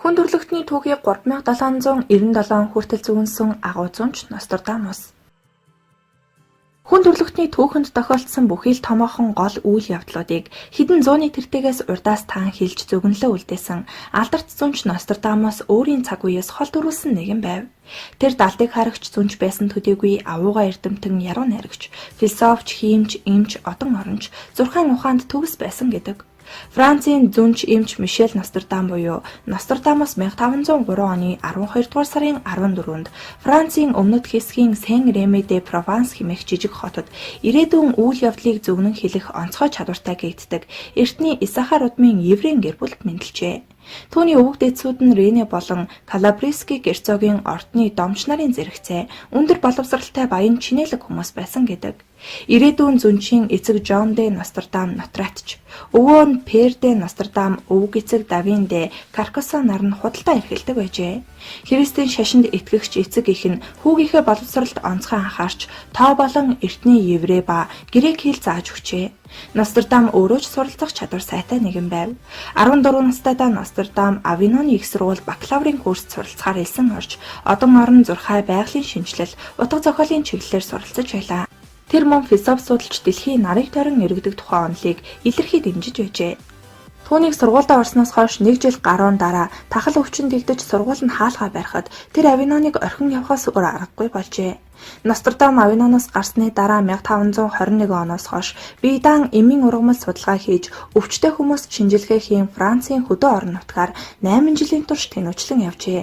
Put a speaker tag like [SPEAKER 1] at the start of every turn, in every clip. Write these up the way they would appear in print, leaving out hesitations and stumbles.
[SPEAKER 1] Хүн төрөлхтний түүхийг 3797 хүртэл зөгнөсөн агуу зөнч Нострадамус. Хүн төрөлхтний түүхэнд тохиолдсон бүхий л томоохон гол үйл явдлуудыг хэдэн зууны тэртегээс урдаас таан хэлж зөгнөлөө үлдээсэн алдарт зөнч Нострадамус өөрийн цаг үеэс хол төрүүлсэн нэгэн байв. Тэр далдыг харагч зөнч байсан төдийгүй авуугаа эрдэмтэн яруу найрагч, философч, хиймч, эмч, одон оронч, зурхайн ухаанд төгс байсан гэдэг. Францын зөнч эмч Мишель Нострадам буюу Нострадамус 1503 оны 12 дугаар сарын 14-нд Францын өмнөд хэсгийн Сен-Реме де Прованс хэмээх жижиг хотод ирээдүйн үйл явдлыг зөгнөн хэлэх онцгой чадвартай гэгддэг эртний Исахар удмын еврейн гэр бүлд мэндэлжээ. Түүний өвөг дээдсүүд нь Рене болон Калабрийский герцогийн ордны домч нарын зэрэгцээ өндөр боловсралтай баян чинээлэг хүмүүс байсан гэдэг. Ирээдүйн зөнчийн эцэг Жон де Нострадам нотариатч, өвөө нь Пьер де Нострадам, өвөг эцэг Давин де Каркасон нар нь худалдаа эрхэлдэг байжээ. Христийн шашинд итгэгч эцэг эх нь хүүгийнхээ боловсролд онцгой анхаарч, тоо болон эртний еврей ба грек хэл зааж өгчээ. Нострадам өөрөө ч суралцах чадвар сайтай нэгэн байв. 14 настайдаа Нострадам Авиноны их сургуульд бакалаврын курст суралцахаар элсэн орж, одон орон зурхай, байгалийн шинэчлэл, утга зохиолын чиглэлээр суралцаж байлаа. Тэр мөн философи судалж дэлхийн нарыг тойрон эргэдэг тухай онолыг илэрхий дэмжиж байжээ. Түүнийг сургуульдаа орсноос хойш нэг жил гаруйн дараа тахал өвчин дэгдэж сургууль нь хаалгаа барихад тэр Авиноник орхин явахаас өөр аргагүй болжээ. Нострадам Авиноноос гарсны дараа 1521 оноос хойш Бидан эмийн ургамал судалгаа хийж өвчтөй хүмүүст шинжилгээ хийн Францын хөдөө орон нутгаар 8 жилийн турш тэнүүчлэн явжээ.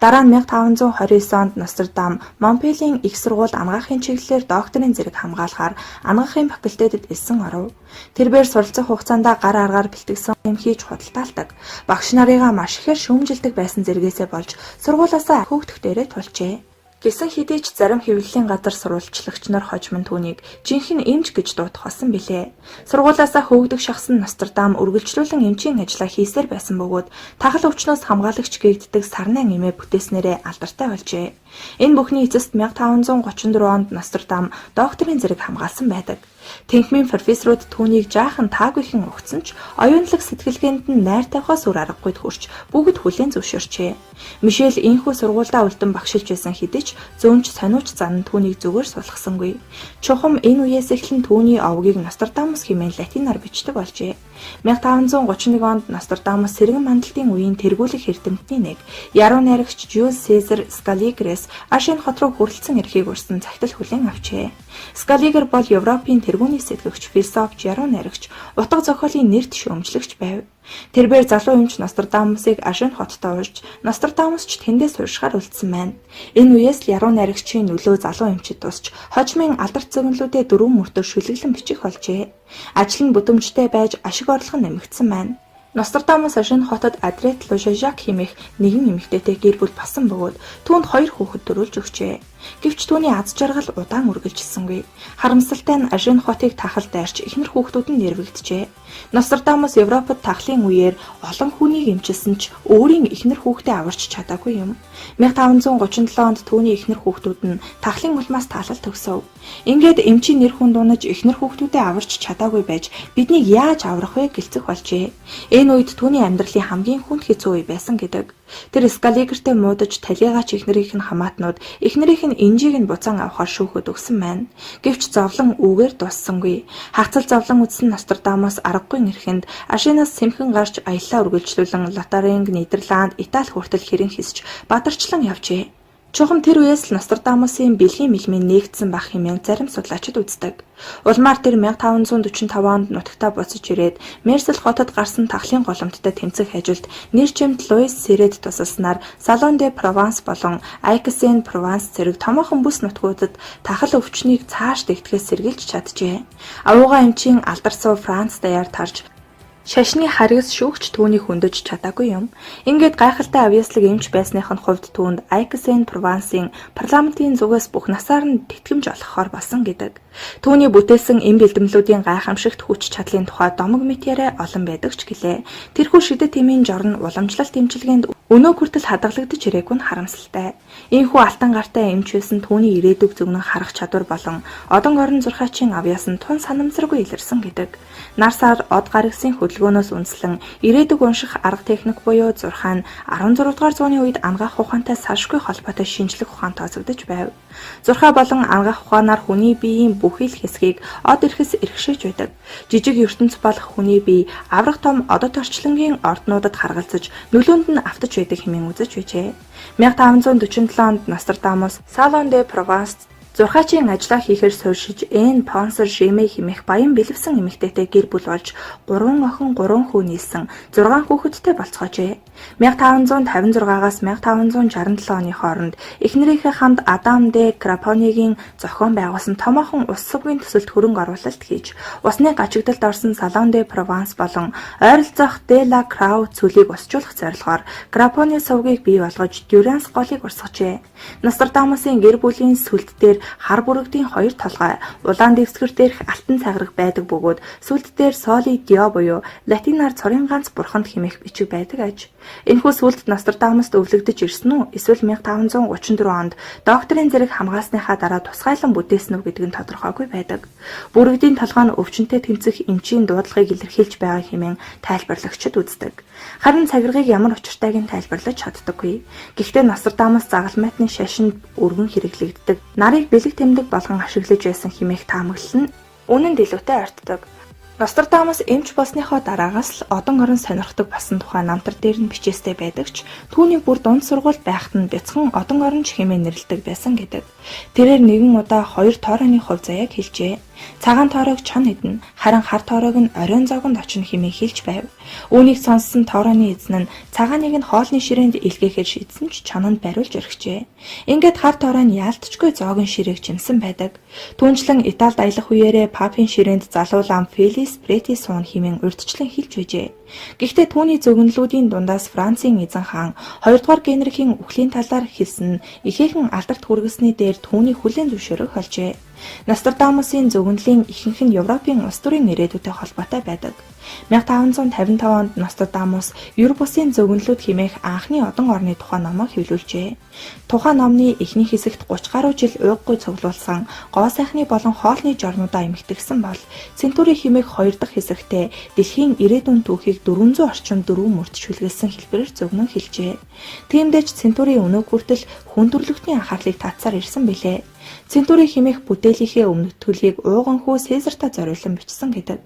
[SPEAKER 1] Дараа нь 1529 онд Нострадам Монпельеийн их сургуульд анагаахын чиглэлээр докторийн зэрэг хамгаалахаар анагаахын факультетэд элсэн оров. Тэрбээр суралцах хугацаанд гар аргаар бэлтгэсэн юм хийж худалдаалдаг. Багш нарыгаа маш ихээр шүүмжилдэг байсан зэргээсээ болж сургуулиасаа хөөгдөх дээрээ тулжээ. Гэсэн хэдий ч зарим хэвлэлийн газар сурвалжлагч нар хожим нь түүнийг жинхэнэ эмч гэж дуудах болсон билээ. Сургуулиасаа хөөгдөх шахсан Нострадам үргэлжлүүлэн эмчийн ажлаа хийсээр байсан бөгөөд тахал өвчнөөс хамгаалагч гэгддэг сарнайн эмээ бүтээснээрээ алдартай болжээ. Энэ бүхний эцэст 1534 онд Нострадам докторийн зэрэг хамгаалсан байдаг. Тэнхмийн профессорууд түүнийг жаахан таагүйхэн угтсан ч оюунлаг сэтгэлгээнд нь найр тавихаас өөр аргагүйд хүрч бүгд хүлээн зөвшөөрчээ. Мишель ийнхүү сургуульдаа үлдэн багшилж байсан хэдий ч зөөнч сониуч зан нь түүнийг зүгээр сулгасангүй. Чухам энэ үеэс эхлэн түүний овгийг Нострадамус хэмээн латинаар бичдэг болжээ. 1531 онд Нострадамус сэргэн мандалтын үеийн тэргүүлэх эрдэмтний нэг яруу найрагч Жюль Сезар Скалигерээс Ашин хот руу хүрэлцэн ирэхийг урьсан захидал хүлээн авчээ. Скалигер бол Европын тэргүүний сэтгэгч, философч, яруу найрагч, утга зохиолын нэрт шүүмжлэгч байв. Тэрбээр залуу эмч Нострадамусыг Ажин хоттой урьж, Нострадамус ч тэндээс суурьшихаар үлдсэн байна. Энэ үеэс л яруу найрагчийн нөлөө залуу эмчид тусч, хожмын алдарт зөгнөлүүдэд дөрвөн мөртөө шүлэглэн бичих болжээ. Ажил нь бүдэмжтэй байж ашиг орлого нь нэмэгдсэн байна. Нострадамус Ажин хотод Адрет Лужажак хэмээх нэгэн эмэгтэйтэй гэр бүл болсон бөгөөд түүнд хоёр хүүхэд төрүүлж өгчээ. Гэвч түүний аз жаргал удаан үргэлжилсэнгүй. Харамсалтай нь Ажин хотыг тахал дайрч эхнэр хүүхдүүд нь нэрвэгджээ. Нострадамус Европод тахлын үеэр олон хүнийг эмчилсэн ч өөрийн эхнэр хүүхдээ аварч чадаагүй юм. 1537 онд түүний эхнэр хүүхдүүд нь тахлын улмаас таалал төгсөв. Ингээд эмчийн нэр хүнд унаж эхнэр хүүхдүүдээ аварч чадаагүй байж биднийг яаж аврах вэ гэлцэх болжээ. Энэ үед түүний амьдралын хамгийн хүнд хэцүү үе байсан гэдэг. Тэр Скалигертэй муудаж талийгаач эхнэрийнх нь хамаатнууд эхнэрийнх нь инжийг нь буцаан авахар шүүхэд өгсөн байна. Гэвч зовлон үүгээр дууссангүй. Хагцал зовлон үзсэн Нострадамус аргагүй эрхэнд Ашинаас сэмхэн гарч аяллаа үргэлжлүүлэн Лотаринг, Нидерланд, Итали хүртэл хэрэн хийсч бадарчлан явжээ. Чухам тэр үеэс л Нострадамусын бэлгийн мэлмийн нээгдсэн байх хэмээн зарим судлаачид үздэг. Улмаар тэр 1545 онд нутагтаа буцаж ирээд Мерсел хотод гарсан тахлын голомттой тэмцэх ажилд нэр чимд Луис Серед тусалснаар Салон де Прованс болон Айксен Прованс зэрэг томоохон бүс нутгуудад тахал өвчнийг цааш дэгдэхээс сэргийлж чаджээ. Авуугаа эмчийн алдар суу Франц даяар тарж Шашны харгас шүүгч түүнийг хөндөж чадаагүй юм. Ингээд гайхалтай авьяаслаг эмч байсных нь хувьд түүнд Айксен Провансын парламентын зүгээс бүх насаар нь тэтгэмж олгохоор болсон гэдэг. Түүний бүтээсэн эм бэлдэмлүүдийн гайхамшигт хүч чадлын тухай домог мэт яриа олон байдаг ч гэлээ. Тэрхүү шидэт эмийн жор нь уламжлалт эмчилгээнд өнөөг хүртэл хадгалагдаж ирээгүй нь харамсалтай. Ийнхүү алтан гартай эмч байсан түүний ирээдүйг зөгнөн харах чадвар болон одон орон зурхаачийн авьяас нь тун санамсаргүй илэрсэн гэдэг. Нар сар од гарагсын хөдөлгөөнөөс үндэслэн ирээдүг унших арга техник буюу зурхаа нь 16 дугаар зууны үед анагаах ухаантай салшгүй холбоотой шинжлэх ухаан тооцогдож байв. Зурхаа болон анагаах ухаанаар хүний биеийн бүхий л хэсгийг од эрхэс эрхшээж байдаг. Жижиг ертөнц болох хүний бие аварга том одод орчлонгийн орднуудад харгалзаж нөлөөнд нь автаж байдаг хэмээн үзэж байжээ. 1547 онд Нострадамус Салон де Прованс зурхаачийн ажлаа хийхээр суурьшиж Эн Понсер Жемэ хэмээх баян бэлэвсэн эмэгтэйтэй гэр бүл болж 3 охин 3 хүү нийлсэн 6 хүүхэдтэй болцоожээ. 1556-аас 1567 оны хооронд эхнэрийнхээ хамт Адам де Крапонигийн зохион байгуулсан томоохон ус сувгийн төсөлд хөрөнгө оруулалт хийж, усны гачигдалд орсон Салон де Прованс болон ойролцоох де ла Крау цөлийг усжуулах зорилгоор Крапоны сувгийг бий болгож Дюранс голыг урсгажээ. Нострадамусын гэр бүлийн сүлд дээр хар бүрэгдийн хоёр толгой, улаан дэвсгэр дээрх алтан цаграг байдаг бөгөөд сүлд дээр Соли Дио буюу латинаар цорын ганц бурханд хэмээх бичиг байдаг аж. Энэхүү сүлд Нострадамуст өвлөгдөж ирсэн үү эсвэл 1534 онд докторийн зэрэг хамгаалсныхаа дараа тусгайлан бүтээсэн үү гэдэг нь тодорхойгүй байдаг. Бүрэгдийн толгой нь өвчинтэй тэмцэх эмчийн дуудлагыг илэрхийлж байгаа хэмээн тайлбарлагчид үздэг. Харин цагиргыг ямар учиртайг нь тайлбарлаж чаддаггүй. Гэхдээ Нострадамус загалмайтны шашинд өргөн хэрэглэгддэг. Нарыг бэлэг тэмдэг болгон ашиглаж байсан хэмээх таамаглал нь үнэнд илүүтэй ойртдог. Нострадамус эмч болсныхоо дараагаас л одон орон сонирхдог болсон тухай намтар дээр нь бичээстэй байдаг ч түүнийг бүр дунд сургуульд байхад нь бяцхан одон оронч хэмээн нэрлэдэг байсан гэдэг. Тэрээр нэгэн удаа хоёр тоорооны хувь заяаг хэлжээ. Цагаан тоороог чон идэнэ, харин хар тоороог нь оройн зоогонд очино хэмээн хэлж байв. Үүнийг сонссон тоорооны эзэн нь цагааныг нь хоолны ширээнд илгээхээр шийдсэн ч чононд бариулж орхижээ. Ингээд хар тоороо нь яалтчгүй зоогийн ширээг чимсэн байдаг. Түүнчлэн Италид аялах үеэрээ папын ширээнд залуу лам Фелис Прети суун хэмээн урьдчилан хэлж байжээ. Гэхдээ түүний зөгнөлүүдийн дундаас Францын эзэн хаан 2 дугаар Генрихийн үхлийн талаар хэлсэн нь ихээхэн алдарт хүргэсний дээр түүний хүлээн зөвшөөрөх болжээ. Нострадамусын зөгнөлийн ихэнх нь Европын улс төрийн ирээдүйтэй холбоотой байдаг. 1555 онд Нострадамус Ер бусын зөгнөлүүд хэмээх анхны одон орны тухай номоо хэвлүүлжээ. Тухайн номны эхний хэсэгт 30 гаруй жил ууггүй цуглуулсан гоо сайхны болон хоолны жорнуудаа эмхтгсэн бол Центури хэмээх хоёр дахь хэсэгтээ дэлхийн ирээдүйн түүхийг 400 орчим дөрвөн мөрт шүлгэлсэн хэлбэрээр зөгнөн хэлжээ. Тиймдээ ч Центурийн өнөөг хүртэл хүн төрөлхтний анхаарлыг татсаар ирсэн билээ. Центури хэмээх бүтээлийнхээ өмнөх төлгийг ууганхүү Цезарта зориулан бичсэн гэдэг.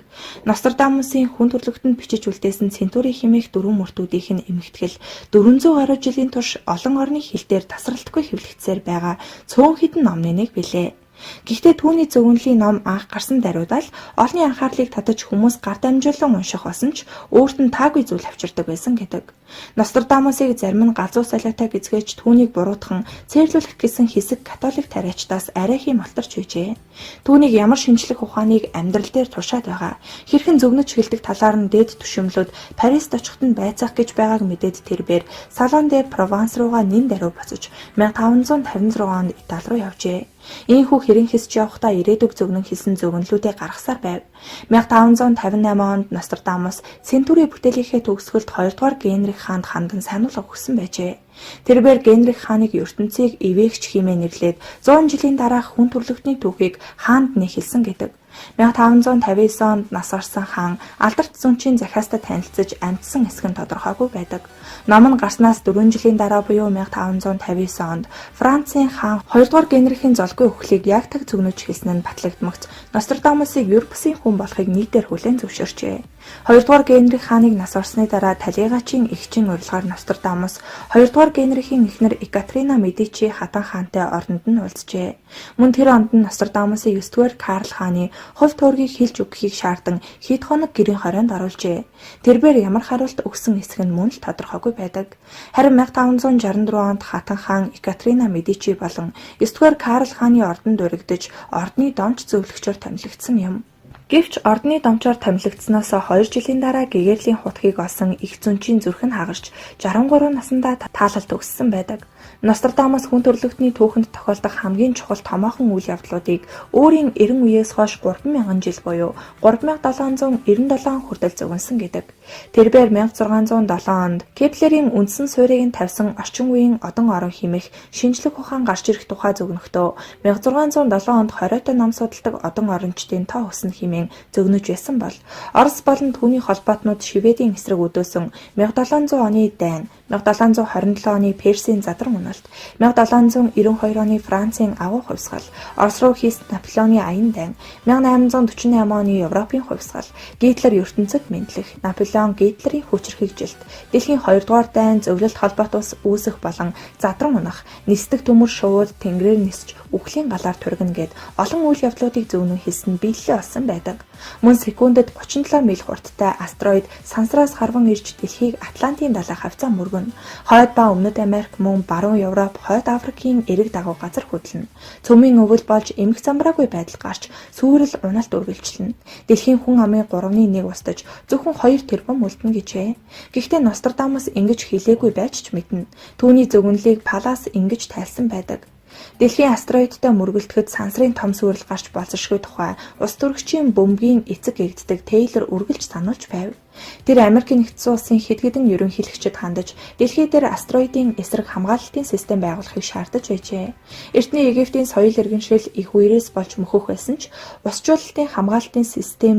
[SPEAKER 1] Нострадамусын хүн төрөлхтөнд бичиж үлдээсэн Центури хэмээх дөрвөн мөртүүдийнх нь эмхтгэл 400 гаруй жилийн турш олон орны хэл дээр тасралтгүй хэвлэгдсээр байгаа цөөн хэдэн номны нэг билээ. Гэхдээ түүний зөгнөлийн ном анх гарсан даруйдаа л олонний анхаарлыг татаж хүмүүс гар дамжуулан унших болсон ч өөрт нь таагүй зүйл авчирдаг байсан гэдэг. Нострадамусыг зарим нь галзуу солиотой гизгээж түүнийг буруутхан цээрлүүлэх гэсэн хэсэг католик тариачдаас арай хийм олторч байжээ. Түүнийг ямар шинжлэх ухааныг амьдрал дээр туршаад байгаа, хэрхэн зөгнөж эхэлдэг талаар нь дээд түшимлүүд Парист очиход нь байцаах гэж байгааг мэдээд тэрбээр Салон де Прованс руугаа нэн даруй буцаж 1556 онд Итали руу явжээ. Ийхүү хэрэн хэсэж явахдаа ирээдүг зөгнөн хэлсэн зөгнөлүүдээ гаргасаар байв. 1558 онд Нострадамус Центури бүтээлийнхээ төгсгөлд 2 дугаар Генрих хаанд хандан сануулга өгсөн байжээ. Тэрбээр Генрих хааныг ертөнцийг ивээгч хэмээн нэрлээд 100 жилийн дараах хүн төрөлхтний түүхийг хаанд нэхэлсэн гэдэг. 1559 онд нас барсан хаан алдарт зөнчийн захиастай танилцаж амжсан эсэх нь тодорхойгүй байдаг. Ном нь гарснаас 4 жилийн дараа буюу 1559 онд Францын хаан 2 дугаар Генрихийн золгүй үхлийг яг таг зөгнөж хэлсэн нь батлагдмагц Нострадамусыг Ер бусын хүн болохыг нийтээр хүлээн зөвшөөрчээ. 2 дугаар Генрих хааныг нас барсны дараа Талигачийн эгчийн урилгаар Нострадамус 2 дугаар Генрихийн эхнэр Екатерина Медичи хатан хаантай оронд нь уулзжээ. Мөн тэр онд нь Нострадамусыг 9 дугаар Карл хааны хувь туургийг хэлж өгөхийг шаардан хэд хоног гэрийн хорионд оруулжээ. Тэрбээр ямар хариулт өгсөн эсэх нь мөн л тодорхойгүй байдаг. Харин 1564 онд хатан хаан Екатерина Медичи болон 9 дугаар Карл хааны ордонд уригдаж ордны домч зөвлөгчөөр томилогдсон юм. Гэвч ордны домчоор томилогдсоноос 2 жилийн дараа гэгэрлийн хутгийг олсон эх зөнчийн зүрх нь хагарч 63 наснда таалал төгссөн байдаг. Нострадамус хүн төрөлхтний түүхэнд тохиолдох хамгийн чухал томоохон үйл явдлуудыг өөрийн 90 үеэс хойш 3000 жил буюу 3797 хүртэл зөгнөсөн гэдэг. Тэрбээр 1607 онд Кеплерийн үндсэн суурийг нь тавьсан орчин үеийн одон орон хэмээх шинжлэх ухаан гарч ирэх тухай зөгнөхдөө 1607 онд хориотой ном судалдаг одон орончдын тоо өснө хэмээн зөгнөж байсан бол Орос болон түүний холбоотнууд Шведийн эсрэг өдөөсөн 1700 оны дайн, 1727 оны Персийн задран уналт, 1792 оны Францын агуу хувьсгал, Орос руу хийсэн Наполеоны аян дайн, 1848 оны Европын хувьсгал, Гитлер ертөнцид мэндлэх, Наполеон Гитлерийн хүчирхэгжилт, дэлхийн 2 дугаар дайн, зөвлөлт холбоот улс үүсэх болон задран унах, нисдэг төмөр шувууд тэнгэрээр нисч үхлийн галаар тургина гэд олон үйл явдлуудыг зөгнөн хэлсэн биелэлээ олсон байдаг. Мөн секундэд 37 миль хурдтай астероид сансраас харван ирж дэлхийг Атлантын далай хавьцаа мөргөнө. Хойд ба Өмнөд Америк мөн Баруун Европ, Хойд Африкийн эрэг дагуу газар хөдлөнө. Цөмийн өвөл болж эмх замбраагүй байдал гарч сүүрэл уналт үргэлжлэнэ. Дэлхийн хүн амын 3.1 устж зөвхөн 2 тэрбум үлдэнэ гэжээ. Гэхдээ Нострадамус ингэж хэлээгүй байж ч мэднэ. Түүний зөгнөлийг Палас ингэж тайлсан байдаг. Дэлхийн астероидтай мөргөлдөхөд сансрын том сүүрэл гарч болзошгүй тухай улс төрөгчийн бөмбөгийн эцэг гэгддэг Тейлор үргэлж сануулж байв. Тэр Америкийн нэгдсэн улсын хэд хэдэн ерөнхийлөгчид хандаж дэлхий дээр астероидын эсрэг хамгаалалтын систем байгуулахыг шаардаж байжээ. Эртний Египтийн соёл иргэншил их үерээс болж мөхөх байсан ч усжуулалтын хамгаалалтын систем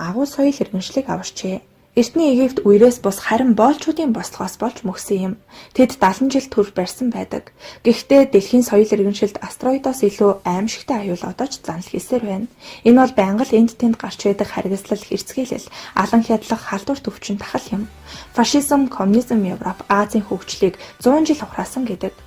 [SPEAKER 1] агуу соёл иргэншлийг аварчээ. Эртний Египт үерээс бус харин боолчуудын бослогоос болж мөхсөн юм. Тэд 70 жил төр барьсан байдаг. Гэхдээ дэлхийн соёл иргэншилд астероидоос илүү аимшигтай аюул одоо ч занл хийсээр байна. Энэ бол байнга л энд тэнд гарч байдаг харгислал, хэрцгийлэл, алан хядлах, халдвар төвчин тахал юм. Фашизм, коммунизм Европ, Азийн хөгжлийг 100 жил ухраасан гэдэг.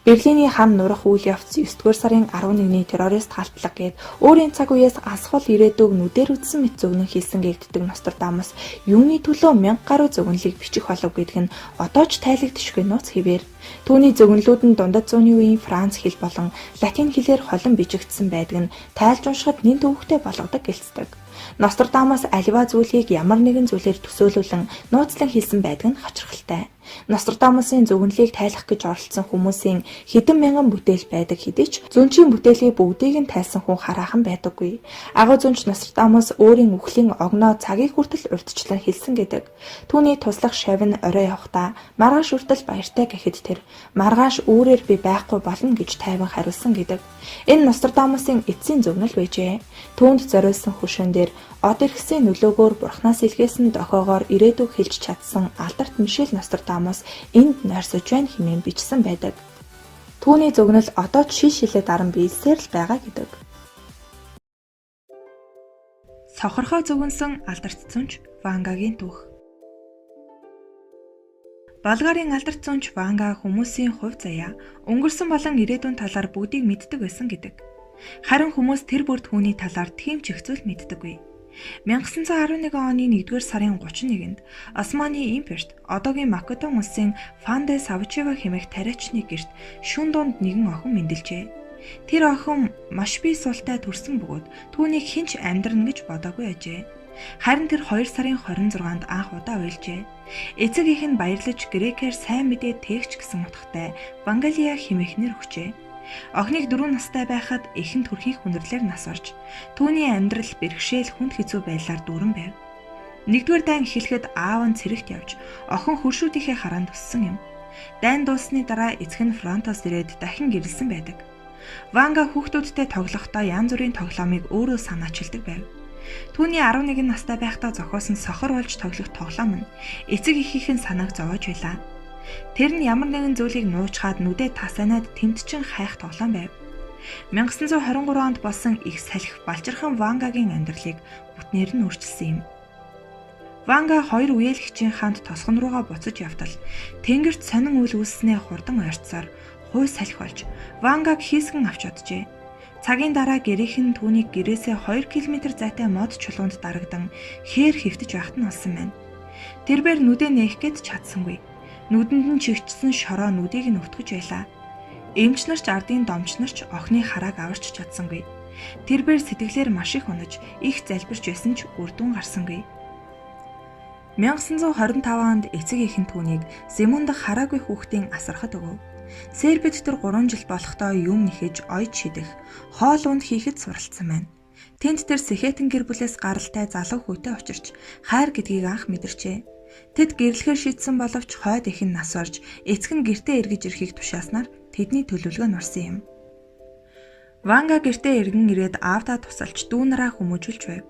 [SPEAKER 1] Берлиний хам нурах үйл явц 9-р сарын 11-ний террорист халдлага гээд өөрийн цаг үеэс асхал ирээдүг нүдээр үзсэн мэт зөгнөн хийсэн гэгддэг Нострадамус юуны төлөө 1000 гаруй зөгнөлийг бичих болов гэдэг нь одоо ч тайлэгдэшгүй нууц хэвээр. Түүний зөгнөлүүд нь дундад зууны үеийн Франц хэл болон латин хэлээр холон бичигдсэн байдаг нь тайлж уншихад нэн төвөгтэй болгодог гэлцдэг. Нострадамус аливаа зүйлийг ямар нэгэн зүйлээр төсөөлүүлэн нууцлан хэлсэн байдаг нь хачирхалтай. Нострадамусын зөгнөлийг тайлах гэж оролцсон хүмүүсийн хэдэн мянган бүтээл байдаг хэдий ч зөнчийн бүтээлийг бүгдийг нь тайлсан хүн хараахан байдаггүй. Агуу зөнч Нострадамус өөрийн үхлийн огноо цагийг хүртэл урьдчилан хэлсэн гэдэг. Түүний туслах шавь нь орой явахдаа маргааш хүртэл баяртай гэхэд тэр маргааш үүрээр би байхгүй болно гэж тайван хариулсан гэдэг. Энэ Нострадамусын эцсийн зөгнөл байжээ. Түүнд зориулсан хөшөөн дээр од эрхсийн нөлөөгөөр бурхнаас илгээсэн дохиогоор ирээдүг хэлж чадсан алдарт Мишель Нострадамус энд нойрсож байна хэмээн бичсэн байдаг. Түүний зөгнөл одоо ч шил шилээ даран биелсээр л байгаа гэдэг. Сохорхоо зөгнөсөн алдарт зөнч Вангагийн түүх. Болгарын алдарт зөнч Ванга хүмүүсийн хувь заяа, өнгөрсөн болон ирээдүйн талаар бүгдийг мэддэг байсан гэдэг. Харин хүмүүс тэр бүр түүний талаар тийм ч их зүйл мэддэггүй. 1911 оны 1-р сарын 31-нд Османы имперт одоогийн Македон улсын Фанде Савчева хэмээх тариачны гэрт шүн дунд нэгэн охин мэндэлжээ. Тэр охин маш бие султай төрсөн бөгөөд түүнийг хэн ч амьдрна гэж бодоогүй ажээ. Харин тэр 2 сарын 26-нд анх удаа уйлжээ. Эцэг эх нь баярлаж грекээр сайн мэдээ тээгч гэсэн утгатай Вангалия хэмээх нэр өгчээ. Охиныг 4 настай байхад эхэн төрхийг хүндрэлээр нас орж, түүний амьдрал бэрхшээл хүнд хэцүү байдлаар дүүрэн байв. Нэгдүгээр дайн эхлэхэд аав нь цэрэгт явж, охин хөршүүдийнхээ хараанд өссөн юм. Дайн дууссаны дараа эцэг нь фронтоос ирээд дахин гэрэлсэн байдаг. Ванга хүүхдүүдтэй тоглохдоо янз бүрийн тоглоомыг өөрөө санаачилдаг байв. Түүний 11 настай байхдаа зохиосон сохор болж тоглох тоглоом нь эцэг эхийнх нь санааг зовоож байлаа. Тэр нь ямар нэгэн зүйлийг нуучхаад нүдээ тасайнаад тэмдчин хайх тоглоом байв. 1923 онд болсон их салхи балжирхан Вангагийн амьдралыг бүтнээр нь өөрчилсөн юм. Ванга хоёр үеэлэгчийн хаанд тосгон руугаа буцаж явтал тэнгэрт сонин үйл үүссэнээ хурдан ойртсоор хуй салхи болж Вангаг хийсгэн авч оджээ. Цагийн дараа гэрийнх нь түүнийг гэрээсээ 2 км зайтай мод чулуунд дарагдан хээр хэвтэж байхад нь олсон байна. Тэрбээр нүдээ нээх гээд чадсангүй. Нүдэнд нь чигчсэн шороо нүдийг нь өвтгөж байлаа. Эмч нар ч ардын домч нар ч охины харааг аварч чадсангүй. Тэрбээр сэтгэлээр маш их унаж, их залбирч байсан ч үр дүн гарсангүй. 1925 онд эцэг эх нь түүнийг Земун дахь хараагүй хүүхдийн асархад өгөв. Сербид тэр 3 жил болохдоо юм нэхэж, оёд шидэх, хоол унд хийхэд суралцсан байна. Тэнд тэр Сэхэтэн гэр бүлээс гаралтай залуу хүүтэй учирч хайр гэдгийг анх мэдэрчээ. Тэд гэрлэхээр шийдсэн боловч хойд эх нь нас орж, эцэг нь гэртээ эргэж ирэхийг тушааснаар тэдний төлөвлөгөө нь орсон юм. Ванга гэртээ эргэн ирээд аавдаа тусалж дүү нараа хүмүүжүүлж байв.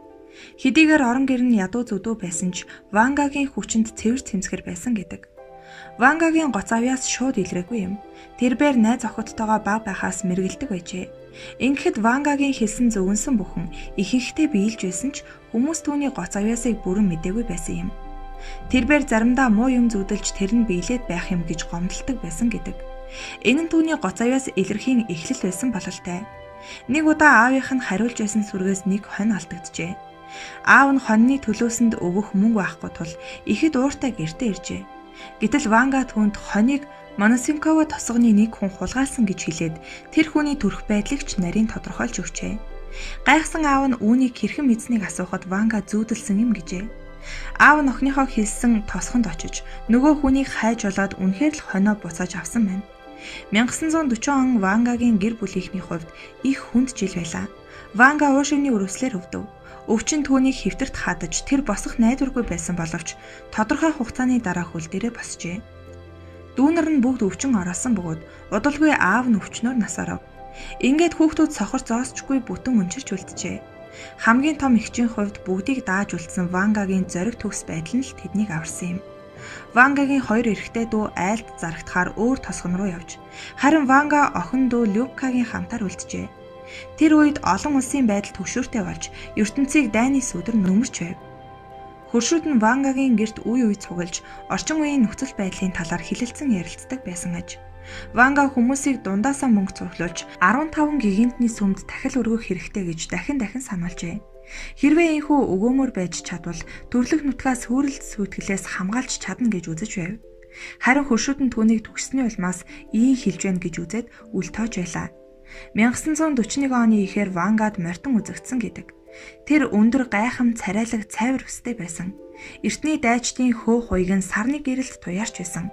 [SPEAKER 1] Хэдийгээр орон гэр нь ядуу зүдүү байсан ч Вангагийн хүчинд цэвэр цэмцгэр байсан гэдэг. Вангагийн гоц авьяас шууд илрээгүй юм. Тэрбээр найз охидтойгоо баг байхаас мэргэлдэг байжээ. Ингэхэд Вангагийн хэлсэн зөвөнсөн бүхэн ихэнхдээ биелж байсан ч хүмүүс түүний гоц авьяасыг бүрэн мдээгүй байсан юм. Тэрбээр заримдаа муу юм зүүдэлж тэр нь биелээд байх юм гэж гомдолдог байсан гэдэг. Энэ нь түүний гоц авьяас илэрхийн эхлэл байсан бололтой. Нэг удаа аавынх нь хариулж байсан сүргээс нэг хонь алдагджээ. Аав нь хоньны төлөөсөнд өгөх мөнгө байхгүй тул ихэд ууртай гэртээ иржээ. Гэтэл Ванга түүнд хоныг Моносинково тосгоны нэг хүн хулгайлсан гэж хэлээд тэр хүний төрх байдлыг ч нарийн тодорхойлж өгчээ. Гайхсан аав нь үүнийг хэрхэн мэдсэнийг асуухад Ванга зүүдэлсэн юм гэжээ. Аав нь охиныхоо хэлсэн тосгонд очиж нөгөө хүнийг хайж олоод үнэхээр л хонио буцааж авсан байна. 1940 он Вангагийн гэр бүлийнхний хувьд их хүнд жил байлаа. Ванга уушигны өрөвслөөр өвдөв. Өвчин түүнийг хэвтэрт хадаж тэр босох найдваргүй байсан боловч тодорхой хугацааны дараа хөл дээрээ босжээ. Дүүнер нь бүгд өвчин ороолсон бөгөөд удалгүй аав нь өвчнөөр нас оров. Ингээд хүүхдүүд сохор зоосчгүй бүтэн өнчирч үлджээ. Хамгийн том эгчийн хувьд бүгдийг дааж үлдсэн Вангагийн зориг төгс байдал нь л тэднийг аварсан юм. Вангагийн хоёр эрэгтэй дүү айлд зарагдахаар өөр тосгон руу явж, харин Ванга охин дүү Любкагийн хамтаар үлджээ. Тэр үед олон улсын байдал түгшүүртэй болж ертөнцийг дайны сүдэр нүмерч байв. Хөршүүд нь Вангагийн гэрт үе үе цуглаж орчин үеийн нөхцөл байдлын талаар хэлэлцэн ярилцдаг байсан аж. Ванга хүмүүсийг дундаасаа мөнгө цуглуулж 15 гигантны сүмд дахил өргөх хэрэгтэй гэж дахин дахин сануулжээ. Хэрвээ энэхүү өгөөмөр байж чадвал төрлөх нутгаас хөөрөлд сүйтгэлээс хамгаалж чадна гэж үзэж байв. Харин хөршүүд нь түүнийг түгшсэний улмаас ийн хэлж байна гэж үзээд үл тоож байлаа. 1941 оны ихээр Вангад морьтон үзэгдсэн гэдэг. Тэр өндөр гайхам царайлаг цайвар өстэй байсан. Эртний дайчдын хөө хуйг нь сарны гэрэлд туяарч байсан.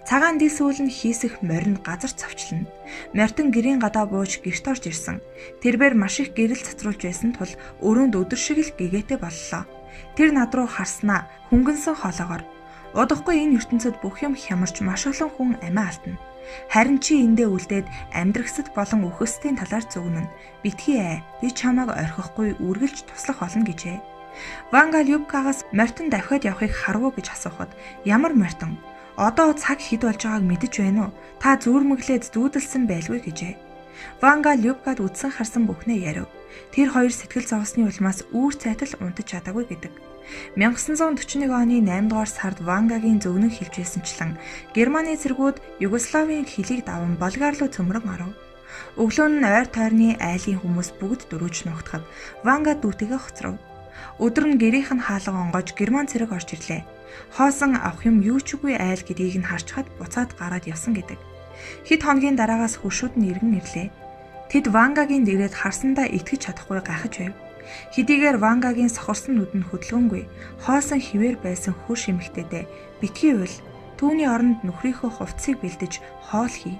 [SPEAKER 1] Цагаан дис үйл нь хийсэх морин газар цавчлана. Морьтон гэрийн гадаа бууж гэрт орж ирсэн. Тэрбээр маш их гэрэл цацруулж байсан тул өрөөнд өдөр шиг л гэгээтэй боллоо. Тэр над руу харснаа хөнгөнсөн хоолоогоор удахгүй энэ ертөнцид бүх юм хямарч маш олон хүн амиа алдна. Харин чи эндээ үлдээд амьдрагсад болон үхэсдийн талаар зүгнэн. Битгий ээ. Би чамайг орхихгүй үргэлж туслах болно гэжээ. Ванга Любкагаас морьтон давхиад явахыг харав уу гэж асуухад ямар морьтон? Одоо цаг хэд болж байгааг мэдэж байна уу? Та зүүрмэглээд зүүдэлсэн байлгүй гэжээ. Ванга Любкад үдсэн харсан бүхнээ ярив. Тэр хоёр сэтгэл зовсны улмаас үүр цайтал унтаж чадаагүй гэдэг. 1941 оны 8 дугаар сард Вангагийн зөвгөнөн хэлж байсанчлан Германы цэргүүд Югославийн хилийг даван Болгар руу цөмрөн оров. Өглөө нь ойр тойрны айлын хүмүүс бүгд дөрүүж нухтахад Ванга дүүтэйгээ хоцров. Өдөр нь гэрийнх нь хаалга онгойж Герман цэрэг орж ирлээ. Хоосон авах юм юу ч үгүй айл гэдгийг нь харчхад буцаад гараад явсан гэдэг. Хэд хоногийн дараагаас хөршүүд нь эргэн ирлээ. Тэд Вангагийн дээрээд харсандаа итгэж чадахгүй гайхаж байв. Хэдийгээр Вангагийн сохорсон нүд нь хөдөлгөөнгүй, хоосон хിവэр байсан хөрш эмэгтэйдээ битгий уйл түүний оронд нөхрийнхөө хувцсыг бэлдэж хоол хий.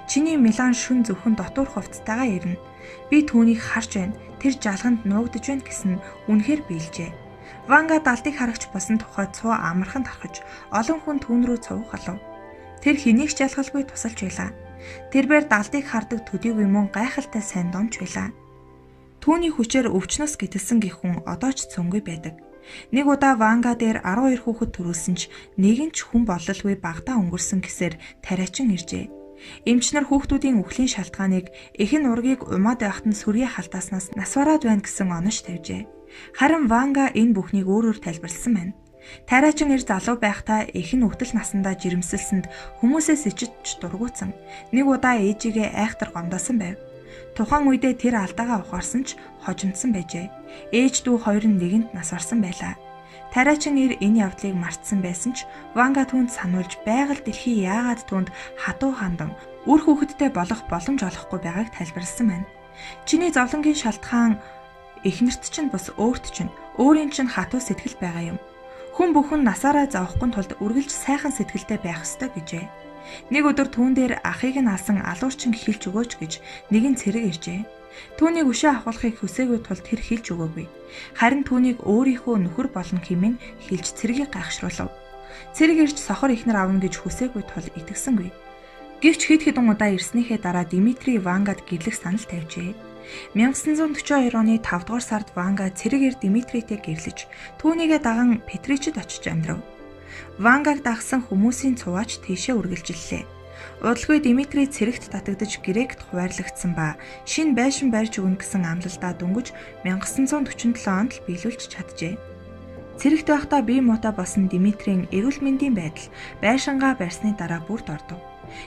[SPEAKER 1] Чиний Милан шүн зөвхөн дотуур хувцастайгаа ирнэ. Би түүнийг харж байна. Тэр жалганд нуугдаж байна гэсэн нь үнэхээр биелжээ. Ванга далдыг харагч болсон тухай цуу амархан тархаж олон хүн түүн рүү цувах болов. Тэр хэнийг ч ялгалгүй тусалж байлаа. Тэрбээр далдыг хардаг төдийгүй мөн гайхалтай сайн домч байлаа. Түүний хүчээр өвчнөөс гэтэлсэн гэх хүн одоо ч цөөнгүй байдаг. Нэг удаа Ванга дээр 12 хүүхэд төрүүлсэн ч нэг нь ч хүн бололгүй багадаа өнгөрсөн гэсээр тариачин иржээ. Эмч нар хүүхдүүдийн үхлийн шалтгааныг эх нь ургийг умаад байхад нь сүрье халтааснаас нас бараад байна гэсэн онош тавьжээ. Харин Ванга энэ бүхнийг өөрөөр тайлбарласан байна. Тариачин эр залуу байхдаа эх нь үхтэл насандаа жирэмсэлсэнд хүмүүсээс ичиж дургуутсан. Нэг удаа ээжигээ айхтар гомдоосон байв. Тухайн үедээ тэр алдаагаа ухаарсан ч хожимдсан байжээ. Ээж дүү хоёр нь нэгэнт нас барсан байлаа. Тариачин эр энэ явдлыг мартсан байсан ч Ванга түүнд сануулж байгаль дэлхий яагаад түүнд хатуу хандан үр хүүхэдтэй болох боломж олохгүй байгааг тайлбарласан байна. Чиний зовлонгийн шалтгаан эхнэрт чинь бус өөрт чинь өөрийн чинь хатуу сэтгэл байгаа юм. Хүн бүхэн насаараа зовхгүй тулд үргэлж сайхан сэтгэлтэй байх ёстой гэжээ. Нэг өдөр түүн дээр ахыг нь алсан алуурчин хэлж өгөөч гэж нэгэн цэрэг иржээ. Түүнийг өшөө авахлахыг хүсээгүй тул тэр хэлж өгөөгүй. Харин түүнийг өөрийнхөө нөхөр болно хэмээн хэлж цэргийг гайхшруулав. Цэрэг ирж сохор эхнэр авна гэж хүсээгүй тул итгэсэнгүй. Гэвч хэд хэдэн удаа ирснийхээ дараа Димитрий Вангад гэрлэх санал тавьжээ. 1942 оны 5 дугаар сард Ванга цэрэг эр Димитритэй гэрлэж түүнийгээ даган Петричэд очиж амьдрав. Вангаг дагсан хүмүүсийн цуваач тийшээ үргэлжиллээ. Удалгүй Димитрий цэрэгт татагдаж Грект хуваарлагдсан ба шинэ байшин барьж өгнө гэсэн амлалтаа дөнгөж 1947 онд л биелүүлж чаджээ. Цэрэгт байхдаа бие муутай болсон Димитрийн эрүүл мэндийн байдал байшингаа барьсны дараа бүрд ордов.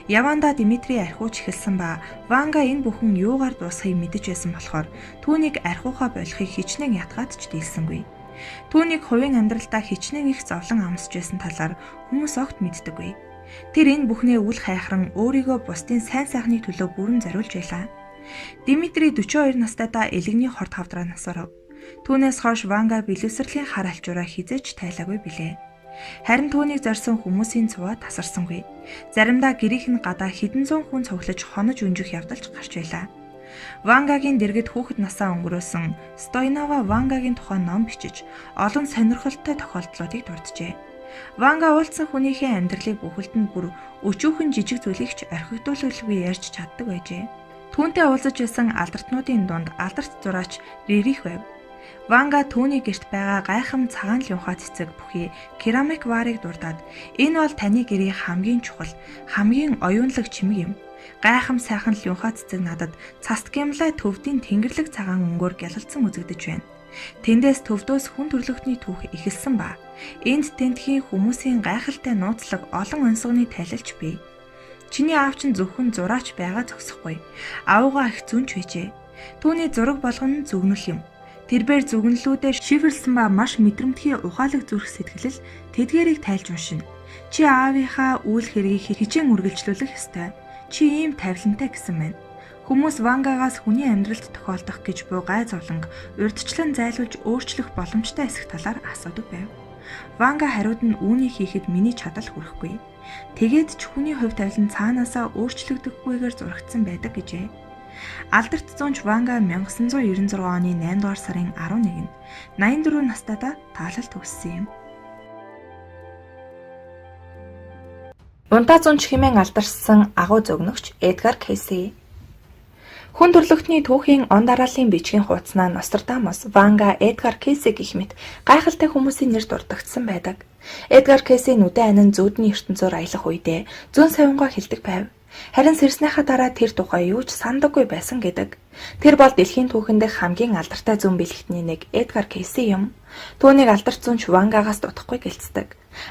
[SPEAKER 1] Явандаа Димитрий архиуч эхэлсэн ба Ванга энэ бүхэн юугаар дуусахыг мэдэж байсан болохоор түүнийг архиухаа болохыг хичнээн ятгаад ч дийлсэнгүй. Түүнийг хувийн амьдралдаа хичнээн их зовлон амсч байсан талаар хүмүүс огт мэддэггүй. Тэр энэ бүхнээ үл хайхран өөрийгөө бусдын сайн сайхны төлөө бүрэн зориулж байлаа. Димитрий 42 настайдаа элэгний хорт хавдраа нас оров. Түүнээс хойш Ванга бэлэвсрлийн хар алчуураа хэзээ ч тайлаагүй билээ. Харин түүнийг зорьсон хүмүүсийн цуваа тасарсангүй. Заримдаа гэрийнх нь гадаа хэдэн зуун хүн цуглаж хонож өнжих явдалч гарч байлаа. Вангагийн дэргэд хүүхэд насаа өнгөрөөсөн Стойнова Вангагийн тухай ном бичиж олон сонирхолтой тохиолдлуудыг дурджээ. Ванга уулзсан хүнийхээ амьдралыг бүхэлд нь бүр өчүүхэн жижиг зүйлийг ч орхигдуулалгүй ярьж чаддаг байжээ. Түүнтэй уулзаж байсан алдартнуудын дунд алдарт зураач Рерих байв. Ванга түүний гэрт байгаа гайхам цагаан лүнхаа цэцэг бүхий керамик варыг дурдаад энэ бол таны гэрийн хамгийн чухал, хамгийн оюунлаг чимэг юм. Гайхам сайхан лүнхаа цэцэг надад цаст гямлай төвдийн тэнгэрлэг цагаан өнгөөр гялалцсан үзэгдэж байна. Тэндээс төвдөөс хүн төрлөختний түүх эхэлсэн ба. Энд тентхийн хүмүүсийн гайхалтай нууцлаг олон онцгойн тайлалч бий. Чиний аав чинь зөвхөн зураач байгаа зогсохгүй. Авуугаа их зүнч байжээ. Түүний зураг болгоно нь зүгнэл юм. Тэрбээр зүгнэлүүдээр шифрлсэн ба маш мэдрэмтгий ухаалаг зүрх сэтгэлэл тэдгээрийг тайлж уншина. Чи аавынхаа үйл хэргийг хичээн үргэлжлүүлэх ёстой. Чи ийм тавилантай гэсэн байна. Хүмүүс Вангагаас хүний амьдралд тохиолдох гэж буй гай зовлонг урьдчилан зайлуулж өөрчлөх боломжтой эсэх талаар асуудаг байв. Ванга хариуд нь үүнийг хийхэд миний чадал хүрэхгүй. Тэгээд ч хүний хувь тавилан цаанаасаа өөрчлөгдөхгүйгээр зурагдсан байдаг гэжээ. Алдарт зуунч Ванга 1996 оны 8 дугаар сарын 11-нд 84 настайдаа таалал төгссөн юм. Унтаа зуунч хэмээн алдаршсан агуу зөгнөгч Эдгар Кейси. Хүн төрлөختний түүхийн он дарааллын бичгийн хуудаснаа Нострадамус, Ванга, Эдгар Кейси гэх мэт гайхалтай хүмүүсийн нэр дурддагдсан байдаг. Эдгар Кейси нүдэн анин зүүдний ертөнцөөр аялах үедээ зүүн савингаа хэлдэг байв. Харин сэрснийхаа дараа тэр тухай юу ч сандаггүй байсан гэдэг. Тэр бол дэлхийн түүхэн дэх хамгийн алдартай зүүн бэлэгтний нэг Эдгар Кейси юм. Түүнийг алдарт зүүнч Вангагаас дутахгүй гэлцдэг.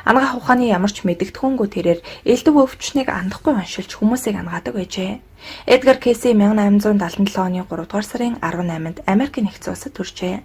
[SPEAKER 1] Анагаах ухааны ямар ч мэдэгдэхүүнгүй тэрээр элдв өвчнийг андахгүй уншилж хүмүүсийг анагадаг байжээ. Эдгар Кейси 1877 оны 3 дугаар сарын 18-нд Америкийн нэгдсэн улсад төржээ.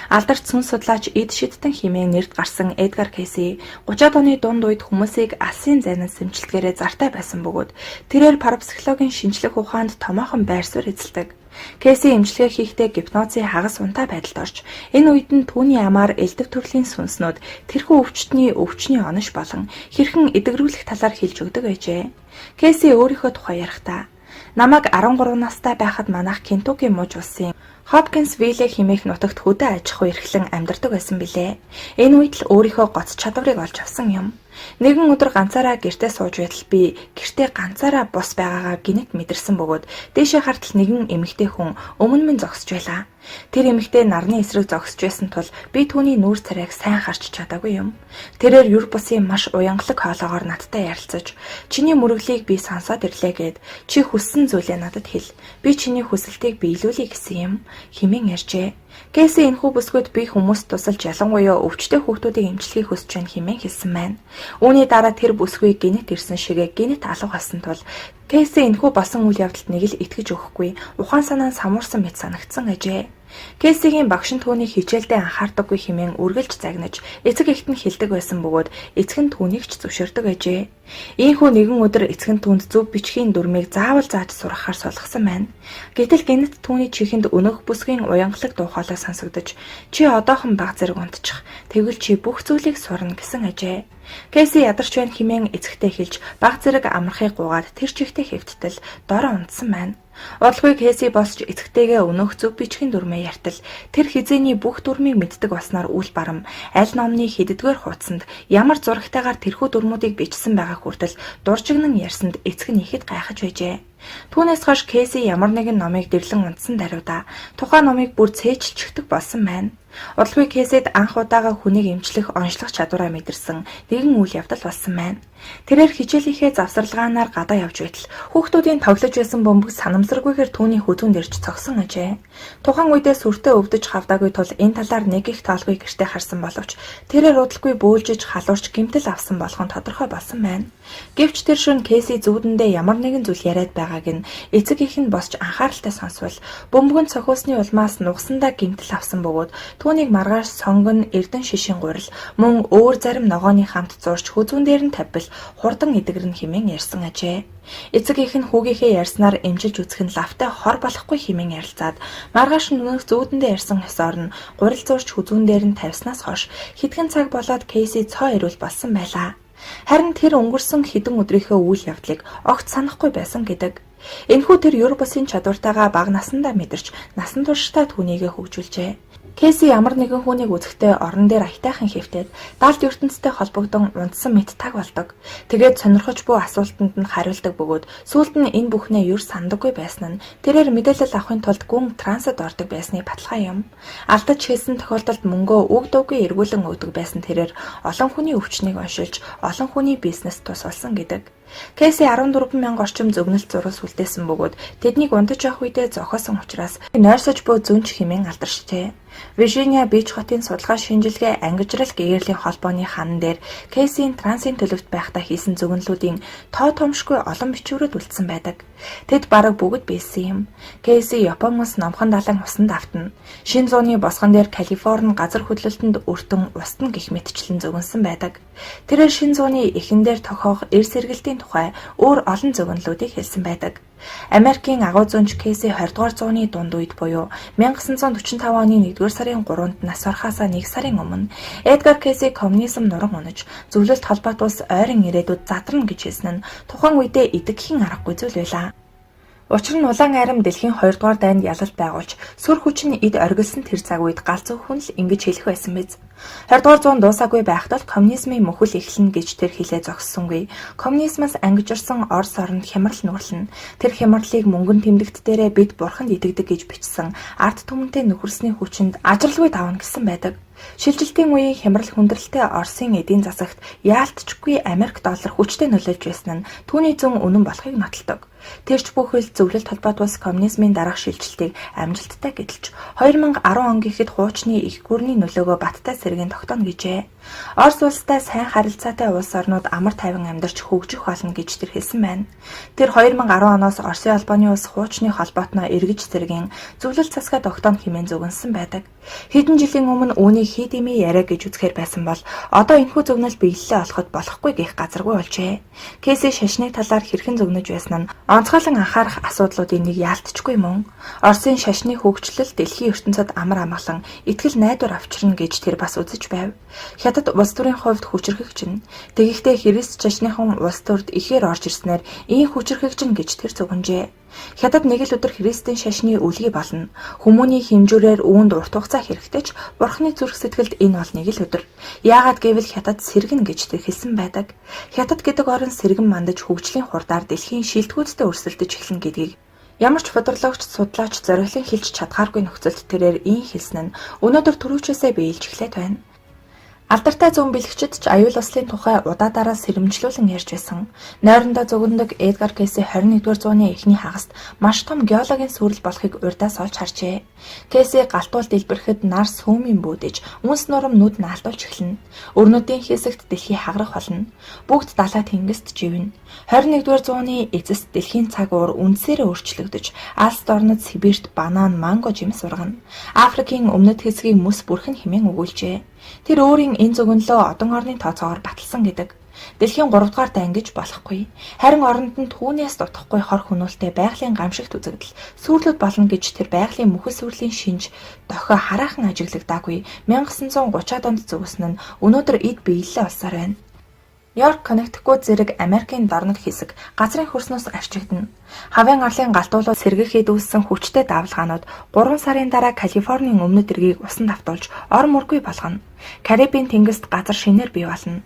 [SPEAKER 1] Алдарт сүнс судлаач Эд Шиттон хэмээн нэрд гарсан Эдгар Кейси 30-аад оны дунд үед хүмүүсийг алсын зайнаас сэмчлэгээрээ зартай байсан бөгөөд тэрээр парапсихологийн шинжлэх ухаанд томоохон байр суурь эзэлдэг. Кейси эмчилгээ хийхдээ гипнозын хагас унтаа байдалд орж, энэ үед нь түүний амаар элдэв төрлийн сүнснүүд тэрхүү өвчтний өвчний онош болон хэрхэн эдгэрүүлэх талаар хэлж өгдөг байжээ. Кейси өөрийнхөө тухай ярихдаа намайг 13 настай байхад манайх Кентукки мужи улсын Хопкинсвилле хэмээх нутагт хөдөө аж ахуй эрхлэн амьдардаг байсан билээ. Энэ үед л өөрийнхөө гоц чадварыг олж авсан юм. Нэгэн өдөр ганцаараа гэртээ сууж байтал би гэртээ ганцаараа бус байгаагаа гинэт мэдэрсэн бөгөөд дээшээ хартал нэгэн эмэгтэй хүн өмнө минь зогсож байлаа. Тэр эмэгтэй нарны эсрэг зогсож байсан тул би түүний нүүр царайг сайн харж чадаагүй юм. Тэрээр юр бусын маш уянгалаг хоолоогоор надтай ярилцаж, "Чиний мөрөглийг би сонсоод ирлээ" гэд, "Чи хүссэн зүйлээ надад хэл. Би чиний хүсэлтийг биелүүлье" гэсэн юм хэмээн ярьжээ. Кейси энэхүү бүсгүйд би хүмүүст тусалж ялангуяа өвчтөй хүүхдүүдийг эмчлэхийг хүсэж байна хэмээн хэлсэн байна. Үүний дараа тэр бүсгүй гинэт ирсэн шигээ гинэт алга болсон тул Кейси энэхүү болсон үйл явдалд нэг л итгэж өгөхгүй ухаан санаа нь самуурсан мэт санагдсан ажээ. Кейсигийн багш нь түүнийг хичээлдээ анхаардаггүй хэмээн үргэлж загнаж, эцэг эхэд нь хэлдэг байсан бөгөөд эцэг нь түүнийг ч зөвшөөрдөг байжээ. Ийнхүү нэгэн өдөр эцэг нь түүнд зөв бичгийн дүрмийг заавал зааж сургахаар сулгасан байна. Гэтэл гэнэт түүний чихэнд өнөөх бүсгийн уянгалаг дуу хоолой сонсогдож, "Чи одоохон бага зэрэг унтчих. Тэгвэл чи бүх зүйлийг сурна" гэсэн ажээ. Кейси ядарч байна хэмээн эцэгтэй хэлж, бага зэрэг амрахыг гуйгаад тэр чигтээ хэвттэл дороо унтсан байна. Удалгүй Кейси босч эцэгтэйгээ өнөөх зөв бичгийн дүрмээ ярьтал тэр хэзээний бүх дүрмийг мэддэг болсноор үл барам аль номны хэддүгээр хуудсанд ямар зурагтайгаар тэрхүү дүрмүүдийг бичсэн байгааг хүртэл дуржигнан ярьсанд эцэг нь ихэд гайхаж байжээ. Түүнээс хойш Кейси ямар нэгэн номыг дэрлэн унтсан даруйда тухайн номыг бүр цээжилчихдэг болсон байна. Удалгүй Кейсид анх удаага хүнийг эмчлэх, онцлох чадвараа мэдэрсэн нэгэн үйл явдал болсон байна. Тэрээр хичээлийнхээ завсарлагаанаар гадаа явж байтал хүүхдүүдийн тоглож байсан бөмбөг санамсаргүйгээр түүний хөзүүнд ирж цогсон ажээ. Тухайн үедээ сүртэй өвдөж хавдаагүй тул энэ талаар нэг их тоолгүй гэртээ харсан боловч тэрээр удалгүй бөөлжиж халуурч гэмтэл авсан болох нь тодорхой болсон байна. Гэвч тэр шөнө Кейси зүүдэндээ ямар нэгэн зүйл яриад байгааг нь эцэг эх нь босч анхааралтай сонсвол бөмбөг нь цохиулсны улмаас нугасандаа гэмтэл авсан бөгөөд түүнийг маргааш сонгон эрдэн шишийн гурил мөн өөр зарим ногооны хамт зурч хөзүүн дээр нь тавьбал хурдан эдгэрнэ хэмээн ярьсан ажээ. Эцэг эх нь хүүгийнхээ ярьснаар эмчилж үзэх нь лавтай хор болохгүй хэмээн ярилцаад маргааш нь өмнөх зүүдэндээ ярьсан ёсоор нь гурил зурч хөзүүн дээр нь тавьснаас хойш хэдхэн цаг болоод Кейси цоо эрүүл болсон байлаа. Харин тэр өнгөрсөн хэдэн өдрийнхөө үйл явдлыг огт санахгүй байсан гэдэг. Энэхүү тэр ер бусын чадвартайгаа бага насандаа мэдэрч насан туршдаа түүнийгээ хөгжүүлжээ. Кейси ямар нэгэн хүнийг үзэхдээ орон дээр аятайхан хэвтээд далд ертөнцтэй холбогдон унтсан мэт таг болдог. Тэгээд сонирхож буй асуултанд нь хариулдаг бөгөөд сүүлд нь энэ бүхнээ ер санадаггүй байсан нь тэрээр мэдээлэл авахын тулд гүн трансад ордог байсны баталгаа юм. Алдаж хэлсэн тохиолдолд мөнгөө үг дуугүй эргүүлэн өгдөг байсан тэрээр олон хүний өвчнийг оншилж олон хүний бизнест тус болсон гэдэг. Кейси 14 мянга орчим зөгнөлт зурвас үлдээсэн бөгөөд тэднийг унтаж явах үедээ зохиосон учраас нойрсож буй зөнч хэмээн алдаршжээ. Виржиниа Бич хотын судалгаа шинжилгээ ангижрал гэгэрлийн холбооны ханан дээр Кейсийн трансын төлөвт байхдаа хийсэн зөгнөлүүдийн тоо томшгүй олон бичвэрүүд үлдсэн байдаг. Тэд бараг бүгд биелсэн юм. Кейси Япон улс номхон далайн усанд автна. Шинэ зууны босгон дээр Калифорни газар хөдлөлтөнд өртөн устна гэх мэтчлэн зөгнөсөн байдаг. Тэрээр шинэ зууны эхэн дээр тохиох эрс эргэлтийн тухай өөр олон зөгнөлүүдийг хэлсэн байдаг. Америкийн агуу зөнч Кейси 20 дугаар зууны дунд үед буюу 1945 оны 1-р сарын 3-нд нас барахаасаа 1 сарын өмнө Эдгар Кейси коммунизм нуран унаж, зөвлөлт холбоот улс ойрын ирээдүйд задарна гэж хэлсэн нь тухайн үедээ идэвхэн аргагүй зүйл байлаа. Учир нь улаан арми дэлхийн 2 дугаар дайнд ялалт байгуулж, сүр хүч нь эд оргилсон тэр цаг үед гал зөвхөн л ингэж хэлэх байсан биз. 20 дугаар зуун дуусаагүй байхад л коммунизмын мөхөл эхэлнэ гэж тэр хэлээ зогссонгүй. Коммунизмаас ангижирсан Орос оронд хямрал нүүрлэнэ. Тэр хямралыг мөнгөн тэмдэгт дээрээ бид бурханд итгэдэг гэж бичсэн ард түмэнтэй нөхөрсний хүчинд ажралгүй давна гэсэн байдаг. Шилжилтийн үеийн хямрал хүндрэлтэй Оросын эдийн засагт яалтчгүй Америк доллар хүчтэй нөлөөлж байсан нь түүний зөн үнэн болохыг нотолдог. Тэр ч бүхэл зөвлөлт холбоот улс коммунизмын дараах шилжилтийг амжилттай гэдэлж 2010 он гэхэд хуучны эх гүрний нөлөөгөө баттай сэргээн тогтооно гэжээ. Орос улстай сайн харилцаатай улс орнууд амар тайван амьдарч хөгжих болно гэж тэр хэлсэн байна. Тэр 2010 оноос Оросын холбооны улс хуучны холбоотноо эргэж сэргээн зөвлөлт засгаа тогтооно хэмээн зөгнөсөн байдаг. Хэдэн жилийн өмнө үүнийг хий дэмий яриа гэж үзэхээр байсан бол одоо энэхүү зөгнөл биелэлээ олоход болохгүй гэх газаргүй болжээ. Кейси шашны талаар хэрхэн зөгнөж байсан нь онцгойлон анхаарах асуудлуудын нэг яалтчгүй мөн. Оросын шашны хөгжлөл дэлхийн ертөнцид амар амгалан итгэл найдвар авчирна гэж тэр бас үзэж байв. Хятад улс төрийн хувьд хүчирхэгж нь. Тэгэхдээ Христ шашныхан улс төрд ихээр орж ирснээр ийм хүчирхэгж нь гэж тэр зөгнөжээ. Хятад нэг л өдөр Христийн шашны үлгий болно. Хүмүүний хэмжүүрээр үүнд урт хугацаа хэрэгтэй ч Бурхны зүрх сэтгэлд энэ бол нэг л өдөр. Яагаад гэвэл Хятад сэргэн гэж тэр хэлсэн байдаг. Хятад гэдэг орн сэргэн мандаж хөгжлийн хурдаар дэлхийн шилдэгүүдтэй өрсөлдөж эхэлнэ гэдгийг ямар ч бодрологч, судлаач зориглон хэлж чадхааргүй нөхцөлд тэрээр ийм хэлсэн нь өнөөдөр түрүүчээсээ биелж эхлээд байна. Алдартай зүүн бэлэгчид ч аюул ослын тухай удаадаараа сэрэмжлүүлэн ярьж байсан. Нойрондоо зөгнөдөг Эдгар Кейси 21-р зууны эхний хагаст маш том геологийн сүрэл болохыг урьдаас олж харжээ. Кейси галтуул дэлбэрэхэд нар сүүмийн бүүдэж, үнс нурам нүд наалтуулж эхэлнэ. Өрнөдийн хэсэгт дэлхий хагарах болно. Бүгд далай тэнгист живнэ. 21-р зууны эцэст дэлхийн цаг уур үндсээрээ өөрчлөгдөж, Алс дорнод Сибирт банан, манго жимс ургана. Африкийн өмнөд хэсгийг мөс бүрхэн хэмээн өгүүлжээ. Тэр өөрийн энэ зөгнөлөө одон орны тооцоогоор баталсан гэдэг. Дэлхийн 3 дугаар дайн гэж болохгүй. Харин оронд нь түүнээс дутахгүй хор хөнөөлтэй байгалийн гамшигт үзэгдэл сүрлүүд болно гэж тэр байгалийн мөхөс сүрлийн шинж дохио хараахан ажиглагдаагүй 1930-аад онд зөгсөн нь өнөөдөр эд биелэлээ олсоор байна. Нью-Йорк, Коннектикут зэрэг Америкийн дорнод хэсэг газрын хөрснөөс арчигдана. Хавийн арлын галтуулууд сэргээхэд үүссэн хүчтэй давалгаанууд 3 сарын дараа Калифорнийн өмнөд эргийг усан давтуулж ор мөргүй болгоно. Карибын тэнгист газар шинээр бий болно.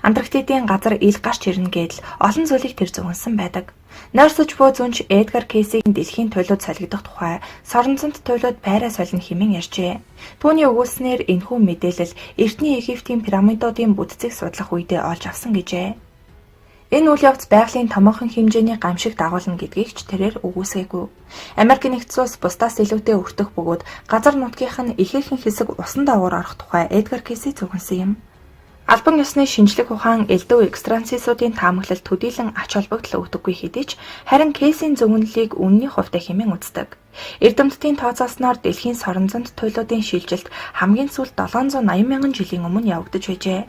[SPEAKER 1] Антарктидын газар ил гарч ирнэ гэдэл олон зүйлийг тэр зөгнөсөн байдаг. Нойрсож буй зөнч Эдгар Кейсийн дэлхийн туйлууд солигдох тухай соронзонд туйлууд байраа солино хэмээн ярьжээ. Түүний өгүүлснээр энэхүү мэдээлэл эртний Египтийн пирамидуудын бүтцийг судлах үедээ олж авсан гэжээ. Энэ үйл явц байгалийн томоохон хэмжээний гамшиг дагуулна гэдгийг ч тэрээр үгүйсгээгүй. Америк нэгдсэн улс бусдаас илүүтэй өртөх бөгөөд газар нутгийнх нь ихээхэн хэсэг усан доогуур орох тухай Эдгар Кейси зөгнөсөн юм. Албан ёсны шинжлэх ухаан элдв экстрасенсүүдийн таамаглал төдийлөн ач холбогдол өгдөггүй хэдий ч харин Кейсийн зөгнөлийг үнэний хувьтай хэмээн үздэг. Эрдэмтдийн тооцоолсноор дэлхийн соронзонд туйлуудын шилжилт хамгийн сүүлд 780 мянган жилийн өмнө явагдаж байжээ.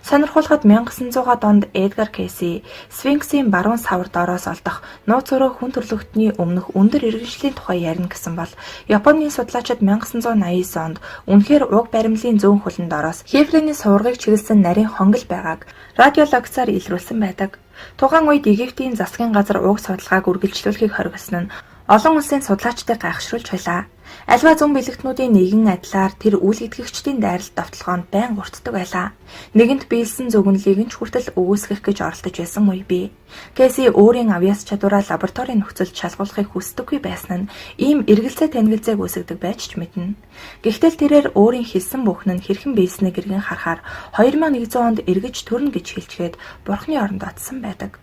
[SPEAKER 1] Сонирхуулахад 1900-аад онд Эдгар Кейси Сфинксийн баруун савар доороос олдох нууц өрөө хүн төрөлхтөний өмнөх өндөр иргэншлийн тухай ярина гэсэн бол Японы судлаачид 1989 онд үнэхээр уг баримлын зүүн хөлн доороос Хефрений суваргыг чиглэсэн нарийн хонгил байгааг радиологцаар илрүүлсэн байдаг. Тухайн үед Египтийн засгийн газар уг судалгааг үргэлжлүүлэхийг хориглосон нь олон улсын судлаачдыг гайхшруулж байлаа. Аливаа зүүн бэлэгтнүүдийн нэгэн адилаар тэр үйл итгэгчдийн дайралт довтолгоонд байнга өртдөг байлаа. Нэгэнт биелсэн зөгнөлийг нь ч хүртэл үгүйсгэх гэж оролдож байсан үе бий. Кейси өөрийн авьяас чадвараа лабораторийн нөхцөлд шалгуулахыг хүсдэггүй байсан нь ийм эргэлзээ тэнэгэлзээг үүсгэдэг байж ч мэднэ. Гэхдээ л тэрээр өөрийн хэлсэн бүхэн нь хэрхэн биелснийг эргэн харахаар 2100 онд эргэж төрнө гэж хэлчихэд бурхны оронд очсон байдаг.